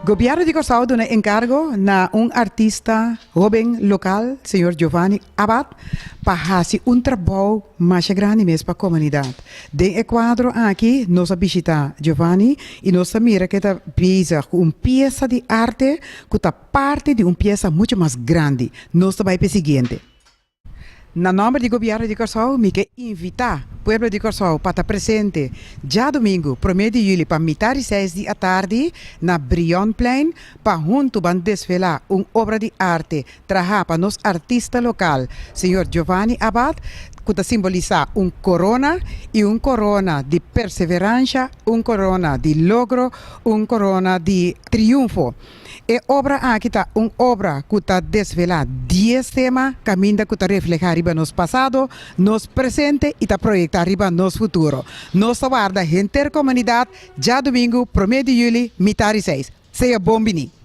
Gobièrnu di Kòrsou duna enkargo na un artista hóben lokal, señor Giovanni Abad, pa hasi un trabou masha grandi mes pa komunidat. Den e kuadro aki nos a bishitá Giovanni i nos ta mira ku e ta bezig ku un piesa di arte ku ta parti di un piesa muchu mas grandi. Nos ta bai pa e siguiente. Na nòmber di Gobièrnu di Kòrsou mi ke invitá pueblo di Kòrsou pa ta presente djadumingu promé di yüli pa mitar di seis di atardi na Brionplein pa huntu ban desvelá un obra di arte trahá pa nos artista lokal señor Giovanni Abad ku ta simbolisá un korona i un korona di perseveransha, un korona di logro, un korona di triunfo. E obra aki ta un obra ku ta desvelá dies tema kaminda ku ta reflehá riba nos pasado, nos presente i ta proyektá riba nos futuro. Nos ta warda henter komunidat djadumingu promé di yüli mitar di seis. Sea bon biní!